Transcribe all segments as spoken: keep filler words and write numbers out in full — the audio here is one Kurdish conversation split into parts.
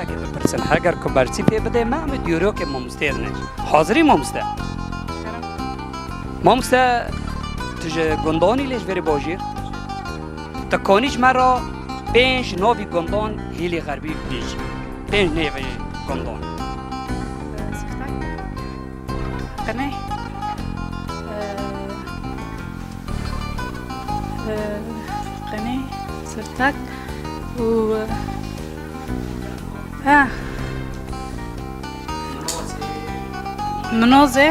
Bipirsin, heger ku bersî pê bidê me, em ê diyariyokê mamosteyê dinê. Hazirî mamoste? Mamoste, tu ji gundanî lê ji verê bajêr? Tu kanî ji me re pênc navî gundan hêlê xerbî bêjî. Pênc navê gundan. Siftak. Qenê. Ee, Qenê, Siftak û, ha. Minozê?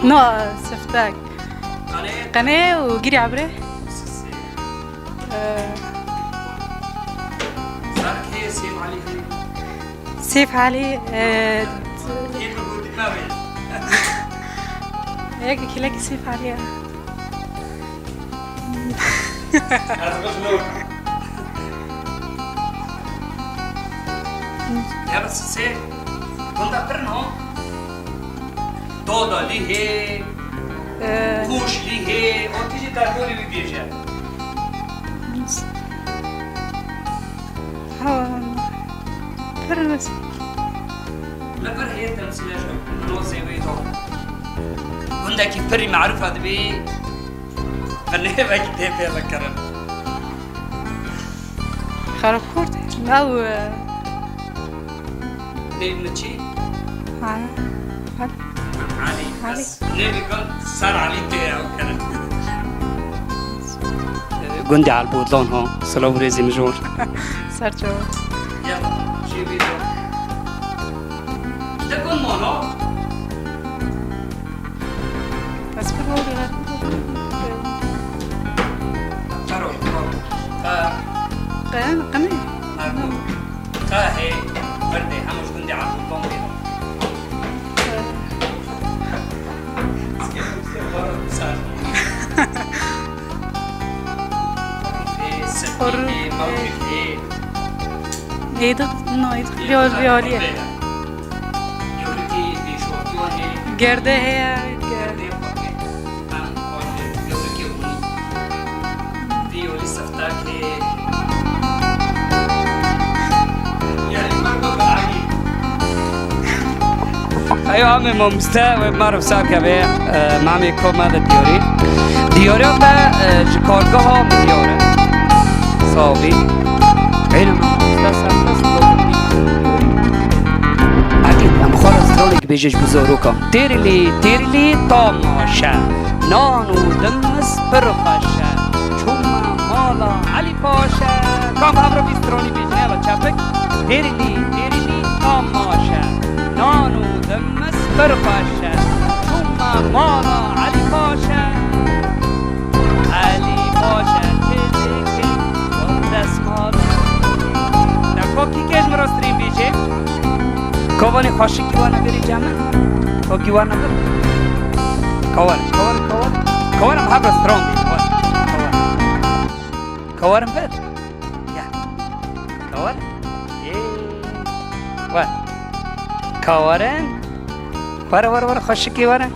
No, Siftak. Qenê û Girî Ebrê. Ee, Sêf Elî, e, yek kilekî Sêf Elî ye. Ya, sê gunda pir no. Doda lî hê, e, Qûş lî hê, o tijî derdorê wî bêje. Ha, pir nas. Li vir hê temsîlê ji Minozê wê do. Gundekî pirî merûfa dibî, bi nêvekî tê pê vekirin. Xerab kurt. Ew, e, nêv min çi? Ha, ha. Elî. Elî. Bes nêvê gund ser Elî tê ew kirin. Gundê Elbodlan ha. Silav û rêzê min ji wan. Ser çawa. Ya, jê vê de. De gund mano. Ez pir hol digerim. Çaro, çaro. Qa. Qe, qe ne? Qa hê, berdê, hemû ji gundê Abdullah bê. Xor. Êdix, no, êdix, riyal, riyaliye. Gerde heye, ge- Eyo, em ê mamoste wê me re wisa keve, e, me em ê kome de diyarî. Diyariya te, e, ji kargeha Midyar e. Sağ ol. Benim mamoste sen nasıl Hadi, em xwe re stranek bêje ji bo zarokan. Têrilî, têrilî, tamaşe. Nan û dimis pir xweş e. Çûme mala Elî Paşe. Kam hev re vî stranî bêjin, yala çepik. Têrilî, têrilî, tamaşe. Nan û dimis pir xweş e. Çûme mala Elî Paşe. Elî Paşe çi dike, destmal. Te ko kî kej mi rastî bêje? Kovanê xweşik giwana berê cem min. Ko giwana bir. Kawar, kawar, kawar. Kawar em hevra stran bî. Kawar. Kawar. Kawar em bir. Ya. Kawar. Ê. War. Kawar em. Were, were, were, xweşikê were.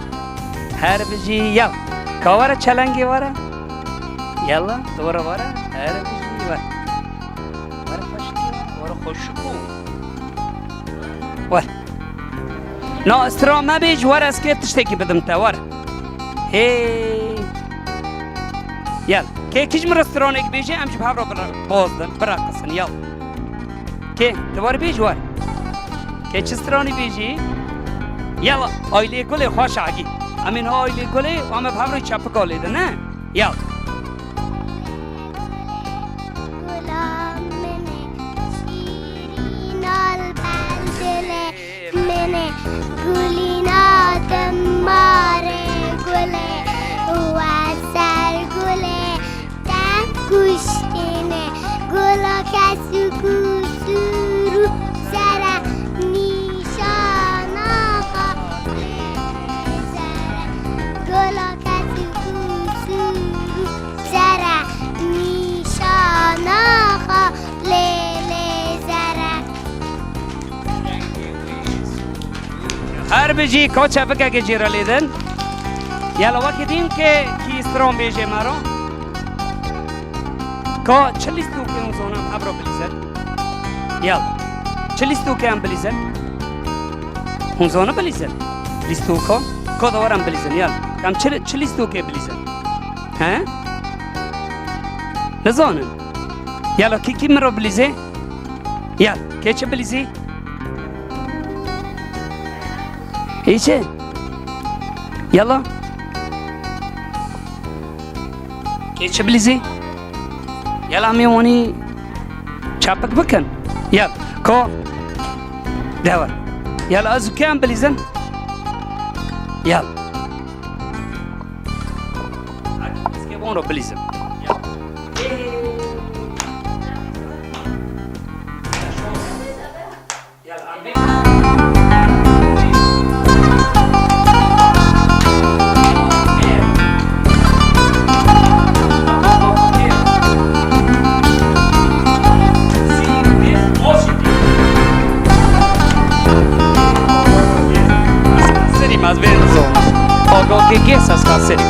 Her bijî ya. Kawar çelengê were. Yalla, dora were. Her bijî were. Were xweşikê were. Were xweşik bû. Were. Na, stran me bêj, were ez kê tiştekî bidim te, were. Hey. Yal. Kê kî ji min re stranek bêje, em ji hev re bira-, bozdin, bireqisin, yal. Kê, tu were bêj, were. Kê çi stranî bêjî? Yal, Aylê Gulê xweş agî. Em ê niha Aylê Gulê, em ê bi hev re çepika lê de, ne? Yal. Gula min e, şîrîna li bendilê min e, gulîna dimarê gulê, we ser gulê te kuştîne, gula kesik û sûr û zere nîşana xwe lê zere, gula kesik û sûr û zere nîşana xwe lê lê zere. Her bijî ka çepikekê jê re lêdin. Yala wekî dîn ke kî stran bêjê me re. Ka çi lîstokê hûn zonan hebra bilîzin. Yala. Çi lîstokê em bilîzin? Hûn zanin bilîzin? Lîstoka? Ka da were em bilîzin, yal. Em çi, çi lîstokê bilîzin? He? Nizanin. Yala kî kî min re bilîzê? Yal, kê çi bilîzî? Îçe. Yala. Kê çi bilîzî? Yala em ê wanî çapik bikin. Yal. Ko. Dewe. Yala ez û kê em bilîzin? Yal. Hadi, ez kê bon ro bilîzin. Yal. Serî me ez vê nizom. Paga kê kê ses ka serî.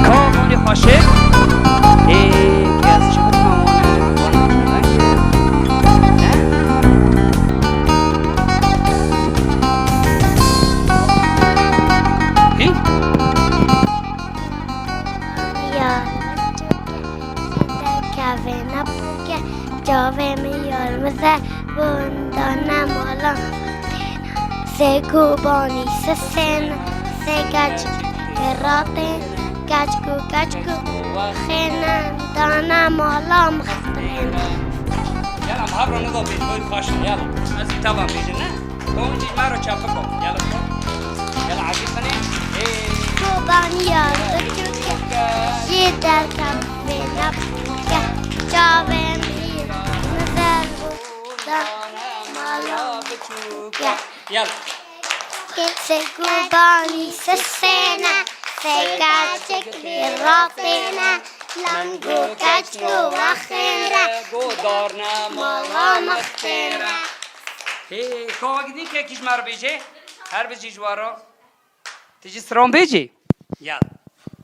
Ka bonî xweşik. Ê, kê ez çi bikim wan, wan çi ne? Hî? Yar, çavê min yar mize, bunda ne mala. Sê ku banî sisên, sê keç ratên, keç ku keç ku xêne, dane mala mixtên. Yala, em hev re nido bêjin, boy xweş e, yala. Ez ê teva bêjin, ne? Tom jî me re çapik o. Yala, Tom. Yala, Akîf bine. Ê. Kobaniya biçûk e, jê derkevê ne bûke. Çavê min mizel bû, dane mala biçûk e. Yala. Sê ku banî sisêne, sê keçik vê rafêne, lango keçko wexêne, godarne mala mixtêne. Hê, ka wek din kekî ji me re bêje, her bijî ji we re. Tu jî stran bêjî? Yal.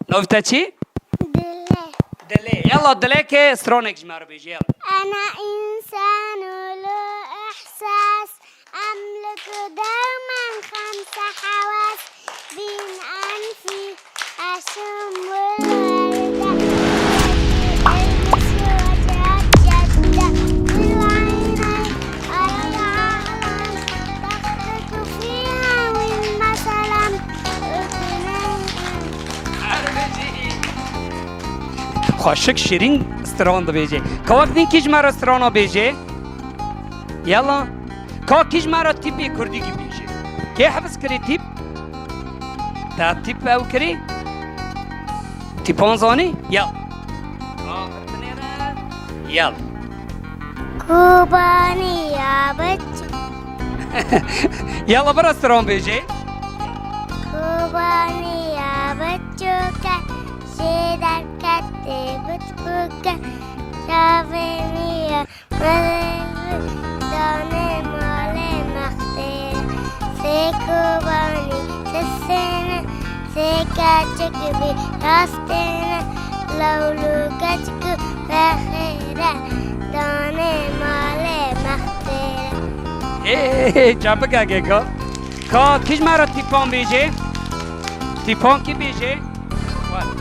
Navê te çi? Dilê. Dilê. Yala, Dilê ke stranek ji me re bêjî, yala. Ena însanu lu ihsas, emliku dewmen xemse hewas, bin enfi, eşum wul werde, elmisu wece cedde, wul aynay, araya alam, taxtiku fiha win meselam, Xweşik şirîn stran dibêje. Ka wek din kî ji me re strana bêje? Yala. Ka kî ji me re tîpê kurdî kî bêje? Kê hifz kirî tîp? Te tîp ew kirî? Tîpan zanî? Yal. Ka binêre. Yal. Kobaniya biçûk. Yala bira stran bêjê. Kobaniya biçûk e, jê derketê bitbûk e, çavê min ya Danê malê mextê, sê kobanî sisêne, sê keçik vî rastêne, lewlû keçik vexêre, danê malê mextêre. Ê, çapikekê ka. Ka, kî ji me re tîpan bêjê? Tîpan kî bêjê? Were.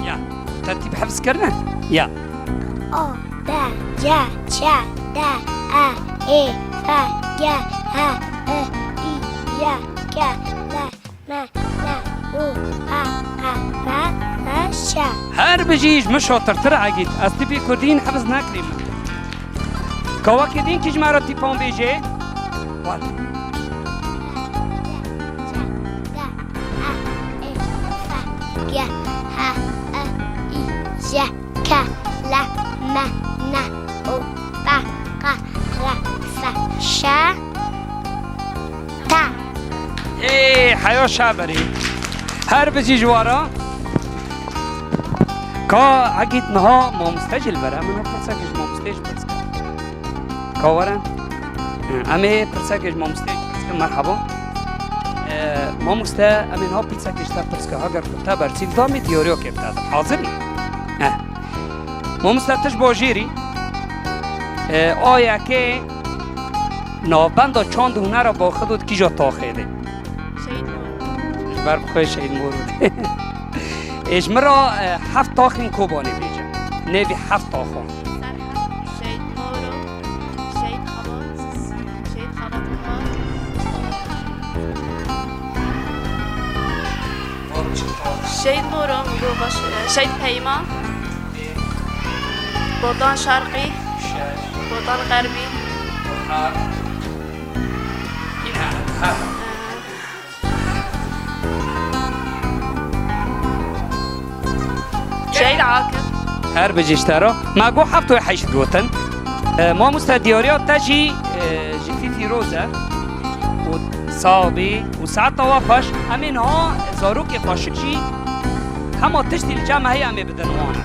Ya. Te tîp hifz kirine? Ya. A, B, C, Ç, D, E, F, G, H, I, J, K, L, M, N, O, P, Q, R, S, Ş. Her bijî, ji min şatirtir egît. Ez tîpî kurdî hifz nekirî min. Ka wekî din kî ji me re tîpan bêjê? Were. G, H, I, J, K, L, M, N, O, P, Q, R, S, Ş, T. Ê, heya şaberî. Her bijî ji we re. Ka egît niha mamoste jî li vir e. Min pirsekê ji mamosteyê jî pirs kir. Ka were. Em ê pirsekê ji mamosteyê jî pirs kin. Merhaba. Ee, mamoste, em ê niha pirsekê ji te pirs kin. Heger ku te bersiv da, em ê diyariyekê bi te din. Hazir î? Eh. Mamoste, tu ji bajêr î? E, a yekê navbenda çand û hunera Baxidot kîja taxê de? Şehîd Moro. Ji ber bi xwe Şehîd Moro. Ê, ji min re, e, heft taxên Kobanê bêje. Nêvî heft taxan. Serhat, Şehîd Moro, Şehîd Xebat, Şehîd Xebat Kar. Şehîd Moro, min got baş, e, Şehîd Peyman. Botan Şerqî. Botan Xerbî. Şehîd Akif. Her bijî ji te re. Me got heft û heşt gotin. E, mamoste diyariya te jî, e, ji Fîfîroz e. Û sax bî. Û saeta we xweş. Em ê niha zarokê xweşik jî hema tiştî li cem me heye em ê bidin wan.